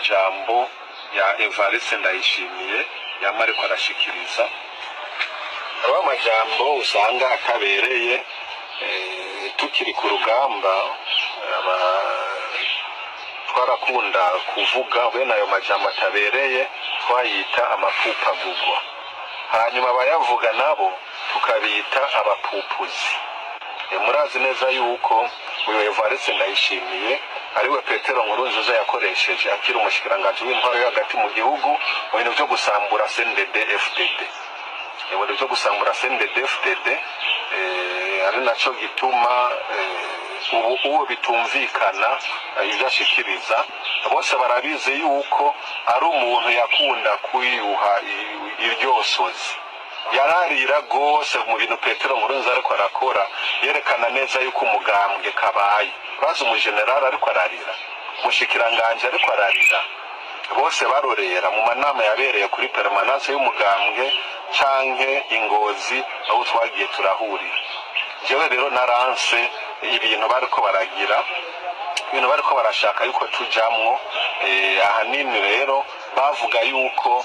Amajambo ya Evariste Ndayishimiye yama ariko arashikiriza, hariho amajambo usanga atabereye. Tukiri ku rugamba, twarakunda kuvuga bene ayo majambo atabereye, twayita amapupagugwa, hanyuma abayavuga nabo tukabita abapupuzi. Murazi neza yuko uyu Evariste Ndayishimiye ariwe Petero Nkurunziza yakoresheje akiri umushikiranganji w'intwaro yo hagati mu gihugu mu bintu byo gusambura CNDD FDD, mu bintu byo gusambura CNDD FDD, ari naco gituma ubu uwo bitumvikana ibyo ashikiriza. Bose barabizi yuko ari umuntu yakunda kwiyuha iryosozi, yararira rwose mu bintu Petero Nkurunziza ariko arakora, yerekana neza yuko umugambwe kabaye. Urazi umujenerali ariko ararira, umushikiranganji ariko ararira, bose barorera mu manama yabereye kuri permanence y'umugambwe canke ingozi aho twagiye turahurira. Jewe rero naranse ibintu bariko baragira, ibintu bariko barashaka yuko tujamwo. Ahanini rero bavuga yuko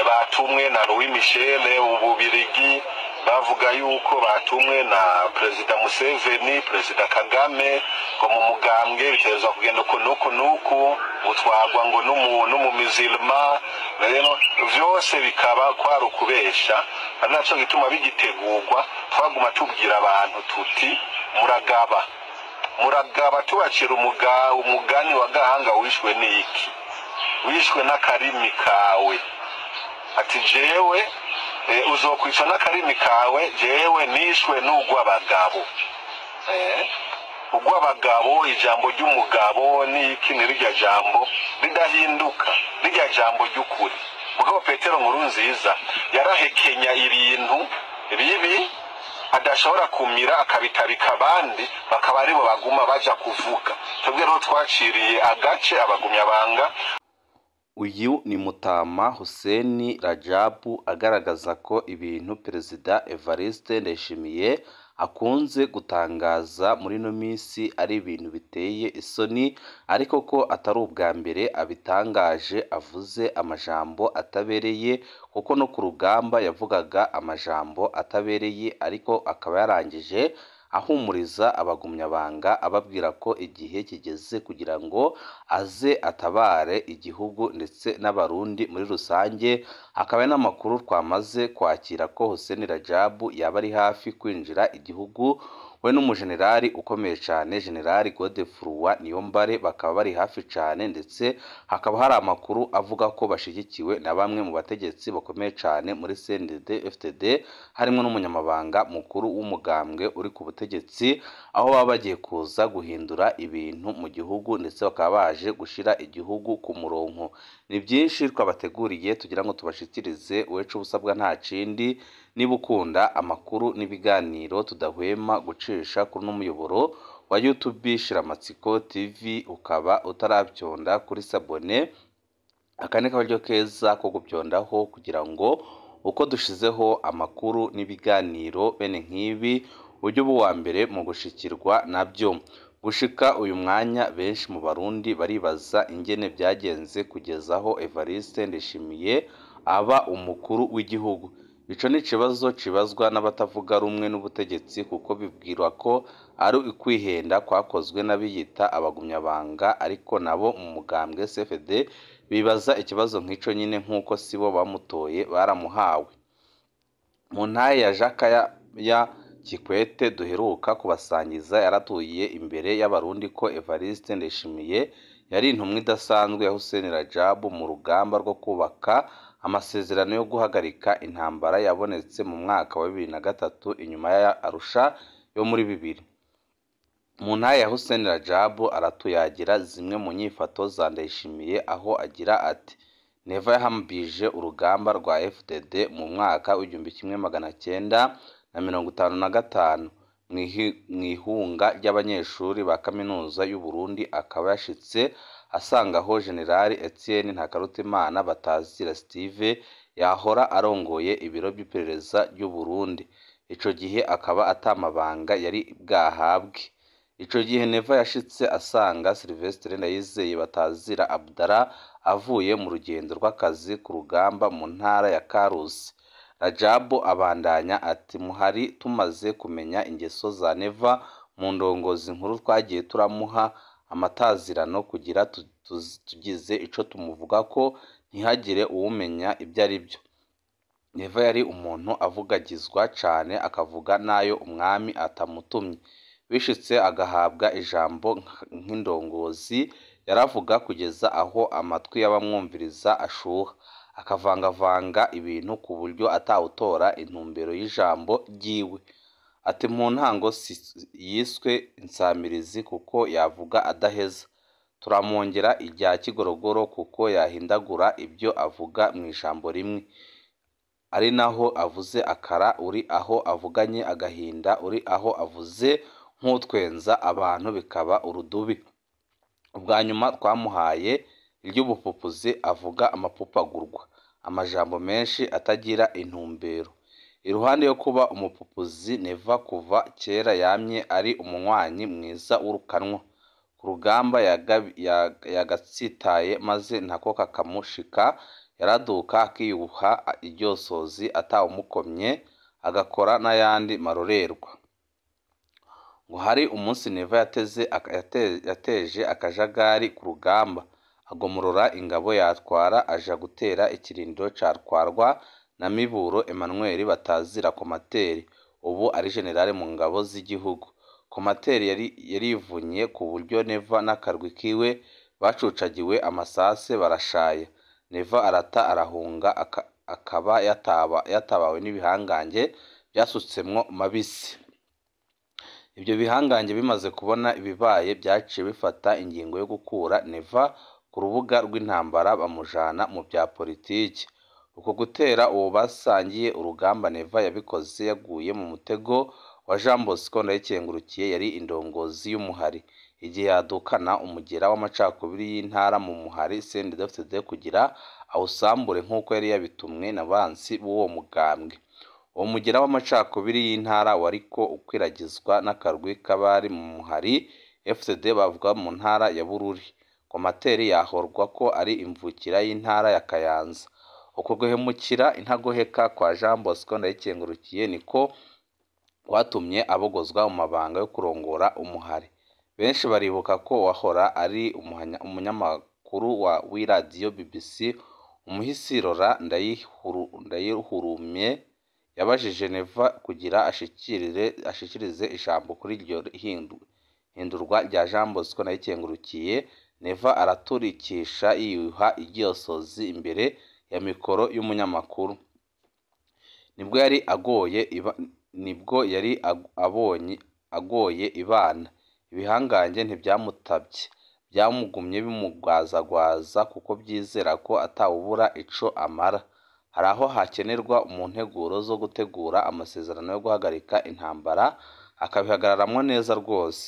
batumwe na Louis Michel Ububirigi, bavuga yuko batumwe na Perezida Museveni, Perezida Kagame, ngo mu mugambwe biterezwa kugenda uku nuku nuku, utwagwa ngo n'umumizilma. Rero vyose bikaba kwari ukubesha, ari naco gituma bigitegurwa twaguma tubwira abantu tuti muragaba, muragaba, tubacira umugani wa Gahanga: wishwe n'iki? Wishwe n'akarimi kawe. Ati jewe uzokwica n'akarimi kawe, jewe nishwe n'ugw'abagabo. Ugw'abagabo, ijambo ry'umugabo n'iki, ni rirya jambo ridahinduka, rirya jambo ry'ukuri. Mugabo Petero Nkurunziza yarahekenya ibintu bibi adashobora kumira, akabitabika abandi, bakaba aribo baguma baja kuvuga. Twebwe rero twaciriye agace abagumyabanga. Uyu ni Mutama Hussein Rajabu agaragaza ko ibintu Perezida Evariste Ndayishimiye akunze gutangaza muri ino minsi ari ibintu biteye isoni, ariko ko atari ubwa mbere abitangaje avuze amajambo atabereye, kuko no ku rugamba yavugaga amajambo atabereye, ariko akaba yarangije ahumuriza abagumyabanga ababwira ko igihe kigeze kugira ngo aze atabare igihugu ndetse n'Abarundi muri rusange. Hakaba n'amakuru twamaze kwakira ko Hussein Rajabu yaba ari hafi kwinjira igihugu, we n'umujenerali ukomeye cyane, Generali Godefroid Niyombare, bakaba bari hafi cyane, ndetse hakaba hari amakuru avuga ko bashyigikiwe na bamwe mu bategetsi bakomeye cyane muri CNDD FDD, harimo n'umunyamabanga mukuru w'umugambwe uri ku butegetsi, aho baba bagiye kuza guhindura ibintu mu gihugu ndetse bakaba baje gushyira igihugu ku murongo. Ni byinshi twabateguriye tugira ngo tubashikirize. Uwecu ubusabwa nta kindi, niba ukunda amakuru n'ibiganiro tudahwema gucisha kuri uno muyoboro wa YouTube Shiramatsiko TV, ukaba utarabyonda kuri s'abonner, aka ni akaryo keza ko gubyondaho kugira ngo uko dushizeho amakuru n'ibiganiro bene nk'ibi ujye uba uwa mbere mu gushikirwa nabyo. Gushika uyu mwanya benshi mu Barundi baribaza ingene byagenze kugeza aho Evariste Ndayishimiye aba umukuru w'igihugu. Ico ni ikibazo kibazwa n'abatavuga rumwe n'ubutegetsi, kuko bibwirwa ko ari ukwihenda kwakozwe n'abiyita abagumyabanga, ariko nabo mu mugambwe CFD bibaza ikibazo nk'ico nyine, nk'uko sibo bamutoye, baramuhawe. Mu ntahe ya Jakaya ya Kikwete duheruka kubasangiza, yaratuye imbere y'Abarundi ko Evariste Ndayishimiye yari intumwa idasanzwe ya Hussein Rajabu mu rugamba rwo kubaka amasezerano yo guhagarika intambara yabonetse mu mwaka wa 2003 inyuma ya Arusha yo muri 2000. Mu ntahe ya Hussein Rajabu aratuyagira zimwe mu nyifato za Ndayishimiye, aho agira ati: Neva yahambije urugamba rwa FDD mu mwaka w'1955 mu ihunga ry'abanyeshuri ba kaminuza y'u Burundi, akaba yashitse asangaho General Etienne Ntakarutimana Batazira Steve yahora arongoye ibiro by'iperereza ry'u Burundi. Ico gihe akaba atamabanga yari bwahabwe. Ico gihe Neva yashitse asanga Sylvestre Ndayizeye batazira Abdallah avuye mu rugendo rw'akazi ku rugamba mu ntara ya Karusi. Rajabu abandanya ati muhari tumaze kumenya ingeso za Neva mu ndongozi nkuru twagiye turamuha amatazirano kugira tugize ico tumuvuga ko ntihagire uwumenya ibyo ari byo. Neva yari umuntu avugagizwa cane akavuga n'ayo umwami atamutumye. Bishitse agahabwa ijambo nk'indongozi yaravuga kugeza aho amatwi y'abamwumviriza ashuha, akavangavanga ibintu ku buryo atawutora intumbero y'ijambo ryiwe. Ati mu ntango yiswe insamirizi kuko yavuga adaheza. Turamwongera irya kigorogoro kuko yahindagura ibyo avuga mu ijambo rimwe. Ari naho avuze akara, uri aho avuganye agahinda, uri aho avuze nk'utwenza abantu bikaba urudubi. Ubwa nyuma twamuhaye iry'ubupupuzi avuga amapupagurwa, amajambo menshi atagira intumbero. Iruhande yo kuba umupupuzi, Neva kuva kera yamye ari umunywanyi mwiza w'urukanwa. Ku rugamba yagatsitaye maze ntako kakamushika, yaraduka akiyuha iryosozi atawumukomye, agakora n'ayandi marorerwa. Ngo hari umunsi Neva yateje akajagari ku rugamba, agomorora ingabo yatwara aja gutera ikirindiro catwarwa na Miburo Emmanuel batazira Komateri, ubu ari generale mu ngabo z'igihugu. Komateri yarivunye ku buryo Neva n'akarwi kiwe bacucagiwe amasase barashaya. Neva arata arahunga akaba yatabawe n'ibihangange byasutsemwo mabisi. Ibyo bihangange bimaze kubona ibibaye byaciye bifata ingingo yo gukura Neva ku rubuga rw'intambara bamujana mu bya politiki. Uko gutera uwo basangiye urugamba Neva yabikoze yaguye mu mutego wa Jean Bosco Ndayikengurukiye yari indongozi y'umuhari. Igihe yadukana umugera w'amacakubiri y'intara mu muhari CNDD-FDD kugira awusambure nk'uko yari yabitumwe na bansi b'uwo mugambwe. Uwo mugera w'amacakubiri y'intara wariko ukwiragizwa n'akarwi k'abari mu muhari FDD bavuga mu ntara ya Bururi. Komateri yahorwa ko ari imvukira y'intara ya Kayanza. Uko guhemukira intagoheka kwa Jean Bosco Ndayikengurukiye niko kwatumye abogozwa mu mabanga yo kurongora umuhari. Benshi baribuka ko wahora ari umunyamakuru w'iradiyo BBC umuhisi Laurent Ndayihurumye yabajije Neva kugira ashikirize ijambo kuri iryo hindurwa rya Jean Bosco Ndayikengurukiye. Neva araturikisha yiyuha iryosozi imbere ya mikoro y'umunyamakuru. Nibwo yari agoye ibana. Ibihangange ntibyamutavye, byamugumye bimugwazagwaza kuko byizera ko atawubura ico amara. Hari aho hakenerwa mu nteguro zo gutegura amasezerano yo guhagarika intambara akabihagararamwo neza rwose.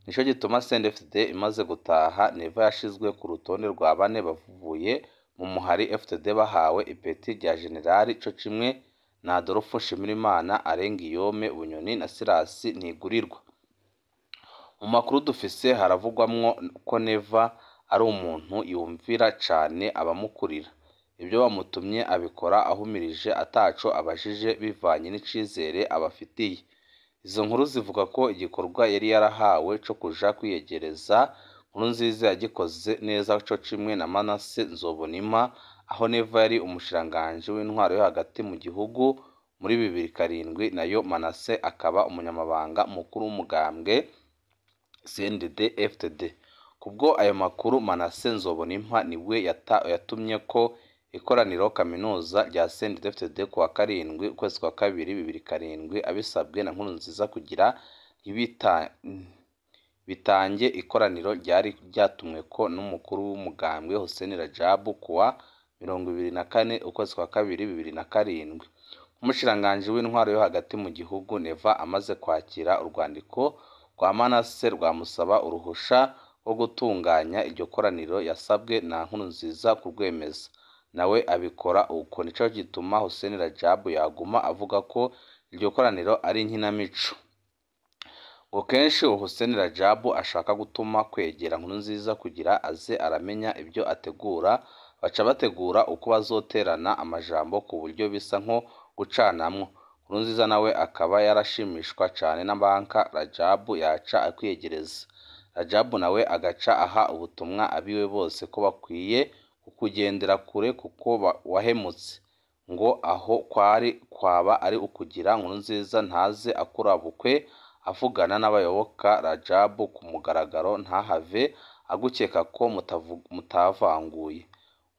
Nico gituma CNDD-FDD imaze gutaha Neva yashizwe ku rutonde rwa bane bavuye mu muhari FDD bahawe ipeti rya generali co kimwe na Adolphe Nshimirimana, Alain Guillaume Bunyoni na Silas Ntigurirwa. Mu makuru dufise haravugwamwo ko Neva ari umuntu yumvira cane abamukurira. Ibyo bamutumye abikora ahumirije ataco abajije bivanye n'icizere abafitiye. Izo nkuru zivuga ko igikorwa yari yarahawe co kuja kwiyegereza Nkurunziza yagikoze neza co kimwe na Manase Nzobonimpa, aho Neva yari umushikiranganji w'intwaro yo hagati mu gihugu muri 2007, nayo Manase akaba umunyamabanga mukuru w'umugambwe CNDD-FDD. Kubwo ayo makuru Manase Nzobonimpa niwe yatumye ko ikoraniro kaminuza rya CNDD-FDD kuwa 7 ukwezi kwa 2 2007 abisabwe na Nkurunziza kugira bitange ikoraniro ryari ryatumweko n'umukuru w'umugambwe Hussein Rajabu kuwa 24 ukwezi kwa 2 2007. Umushikiranganji w'intwaro yo hagati mu gihugu Neva amaze kwakira urwandiko rwa Manase rwamusaba uruhusha rwo gutunganya iryo koraniro yasabwe na Nkurunziza kurwemeza, nawe abikora uko. Nico gituma Hussein Rajabu yaguma avuga ko iryo koraniro ari inkinamico. Ngo kenshi Hussein Rajabu ashaka gutuma kwegera Nkurunziza kugira aze aramenya ibyo ategura, baca bategura uko bazoterana amajambo ku buryo bisa nko gucanamwo. Nkurunziza nawe akaba yarashimishwa cane n'abanka Rajabu yaca akwiyegereza. Rajabu nawe agaca aha ubutumwa abiwe bose ko bakwiye kukugendera kure kuko wahemutse. Ngo aho kwari kwaba ari ukugira Nkurunziza ntaze akurabukwe avugana n'abayoboka Rajabu ku mugaragaro ntahave agukeka ko mutavanguye.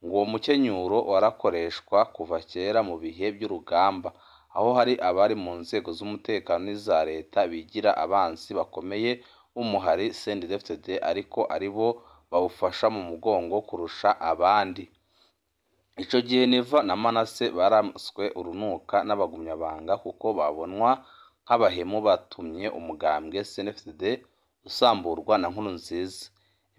Ngo uwo mukenyuro warakoreshwa kuva kera mu bihe by'urugamba, aho hari abari mu nzego z'umutekano n'iza leta bigira abansi bakomeye b'umuhari CNDD-FDD ariko aribo bawufasha mu mugongo kurusha abandi. Ico gihe Neva na Manase baraswe urunuka n'abagumyabanga kuko babonwa nk'abahemu batumye umugambwe CNDD-FDD usamburwa na Nkurunziza.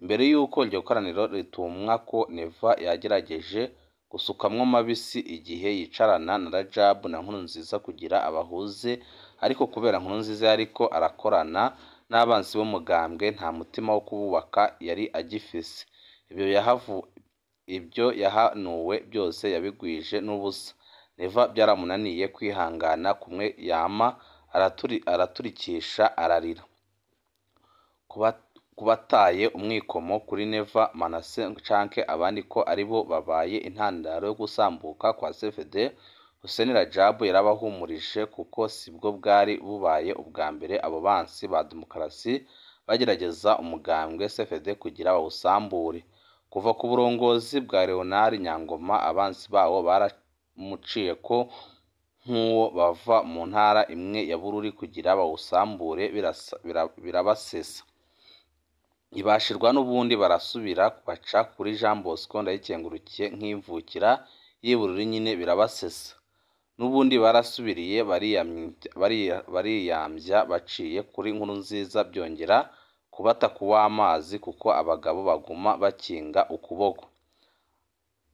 Imbere y'uko iryo koraniro ritumwa ko Neva yagerageje gusukamwo mabisi igihe yicarana na Rajabu na Nkurunziza kugira abahuze, ariko kubera Nkurunziza yariko arakorana n'abansi b'umugambwe nta mutima wo kububaka yari agifise. Ibyo yahanuwe byose yabigwije n'ubusa. Neva byaramunaniye kwihangana kumwe yama araturikisha ararira. Kubataye umwikomo kuri Neva, Manase canke abandi ko aribo babaye intandaro yo gusambuka kwa CFD, Hussein Rajabu yarabahumurije kuko sibwo bwari bubaye ubwa mbere abo bansi ba demokarasi bagerageza umugambwe CFD kugira bawusambure. Kuva ku burongozi bwa Leonard Nyangoma abansi bawo baramuciyeko nk'uwo bava mu ntara imwe ya Bururi kugira bawusambure birabasesa. Ntibashirwa n'ubundi barasubira baca kuri Jean Bosco Ndayikengurukiye nk'imvukira y'i Bururi nyine birabasesa. N'ubundi barasubiriye bariyamvya baciye kuri Nkurunziza byongera kubata kuw'amazi kuko abagabo baguma bakinga ukuboko.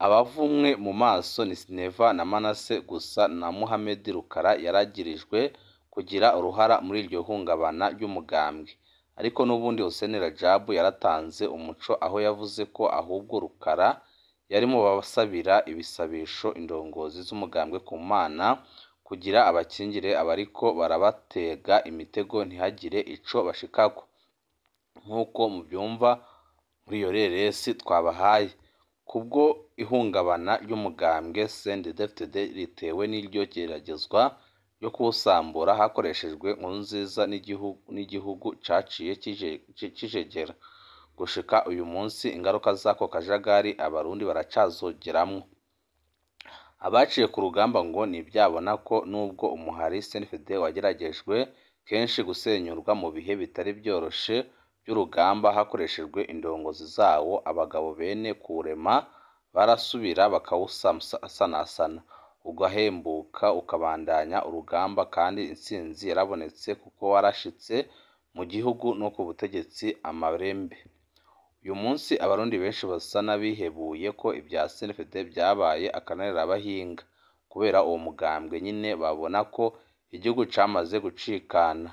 Abavumwe mu maso ni Neva na Manase gusa na Mohamed Rukara yaragirijwe kugira uruhara muri iryo hungabana ry'umugambwe. Ariko n'ubundi Hussein Rajabu yaratanze umuco aho yavuze ko ahubwo Rukara yari mu basabira ibisabisho indongozi z'umugambwe ku Mana kugira abakingire abariko barabatega imitego ntihagire ico bashikako. Nk'uko mubyumva muri iyo reresi twabahaye. Kubwo ihungabana ry'umugambwe CNDD-FDD ritewe n'iryo geragezwa ryo kuwusambura hakoreshejwe Nkurunziza n'igihugu caciye kijegera. Gushika uyu munsi ingaruka z'ako kajagari abarundi baracazogeramwo. Abaciye ku rugamba ngo ntibyabona ko nubwo umuhari CNDD-FDD wageragejwe kenshi gusenyurwa mu bihe bitari byoroshe by'urugamba hakoreshejwe indongozi zawo, abagabo bene kuwurema barasubira bakawusanasana ugahembuka ukabandanya urugamba kandi intsinzi yarabonetse kuko warashitse mu gihugu no ku butegetsi amarembe. Uyu munsi abarundi benshi basa n'abihebuye ko ibya CNDD-FDD byabaye akananirabahinga kubera uwo mugambwe nyine babona ko igihugu camaze gucikana.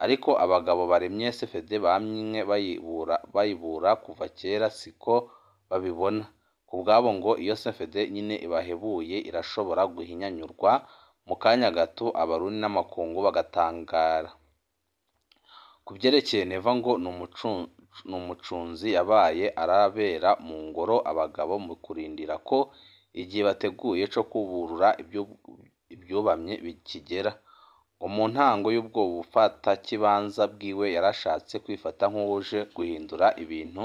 Ariko abagabo baremye CFD bamye bayibura kuva kera siko babibona. Ku bwabo ngo iyo CFD nyine ibahebuye irashobora guhinyanyurwa mu kanya gato abarundi n'amakungu bagatangara. Ku vyerekeye Neva ngo ni umucunzi yabaye arabera mu ngoro abagabo mu kurindira ko igihe bateguye co kuburura ivyubamye kigera. Ngo mu ntango y'ubwo bufatakibanza bwiwe yarashatse kwifata nk'uwuje guhindura ibintu,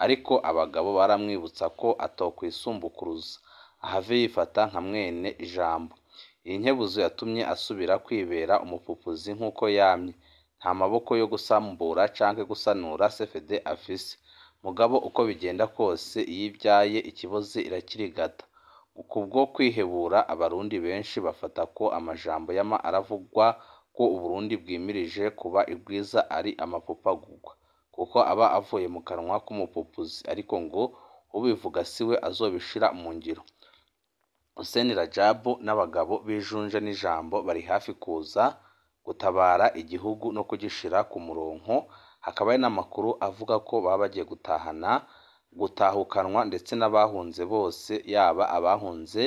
ariko abagabo baramwibutsa ko atokwisumbukuruza ahave yifata nka mwene ijambo. Iyi nkebuzo yatumye asubira kwibera umupupuzi nk'uko yamye. Nta maboko yo gusambura canke gusanura CFD afise. Mugabo uko bigenda kose iyo ivyaye ikiboze irakirigata. Kubwo kwihebura abarundi benshi bafata ko amajambo yama aravugwa ko Uburundi bwimirije kuba ibwiza ari amapupagurwa, kuko aba avuye mu kanwa k'umupupuzi, ariko ngo ubivuga siwe azobishira mu ngiro. Hussein Rajabu n'abagabo b'ijunja n'ijambo bari hafi kuza gutabara igihugu no kugishira ku murongo. Hakaba hari n'amakuru avuga ko baba bagiye gutahana, gutahukanwa ndetse n'abahunze bose, yaba abahunze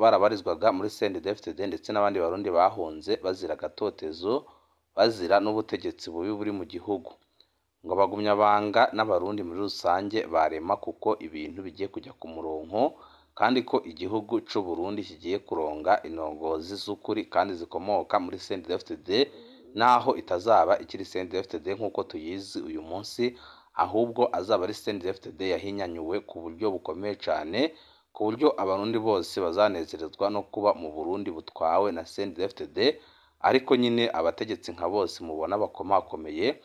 barabarizwaga muri CNDD-FDD ndetse n'abandi Barundi bahunze bazira agatotezo, bazira n'ubutegetsi bubi buri mu gihugu. Ngo abagumyabanga n'Abarundi muri rusange barema kuko ibintu bigiye kujya ku murongo, kandi ko igihugu c'u Burundi kigiye kuronga indongozi z'ukuri kandi zikomoka muri CNDD-FDD, naho itazaba ikiri CNDD-FDD nk'uko tuyizi uyu munsi, ahubwo azaba ari CNDD-FDD yahinyanyuwe ku buryo bukomeye cane, ku buryo Abarundi bose bazanezerezwa no kuba mu Burundi butwawe na CNDD-FDD. Ariko nyine abategetsi nka bose mubona bakomakomeye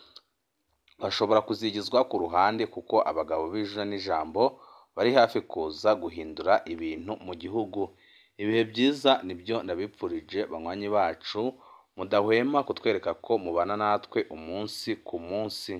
bashobora kuzigizwa ku ruhande, kuko abagabo b'ijuna n'ijambo bari hafi kuza guhindura ibintu mu gihugu. Ibihe byiza nibyo ndabipfurije banywanyi bacu, mudahwema kutwereka ko mubana natwe umunsi ku munsi.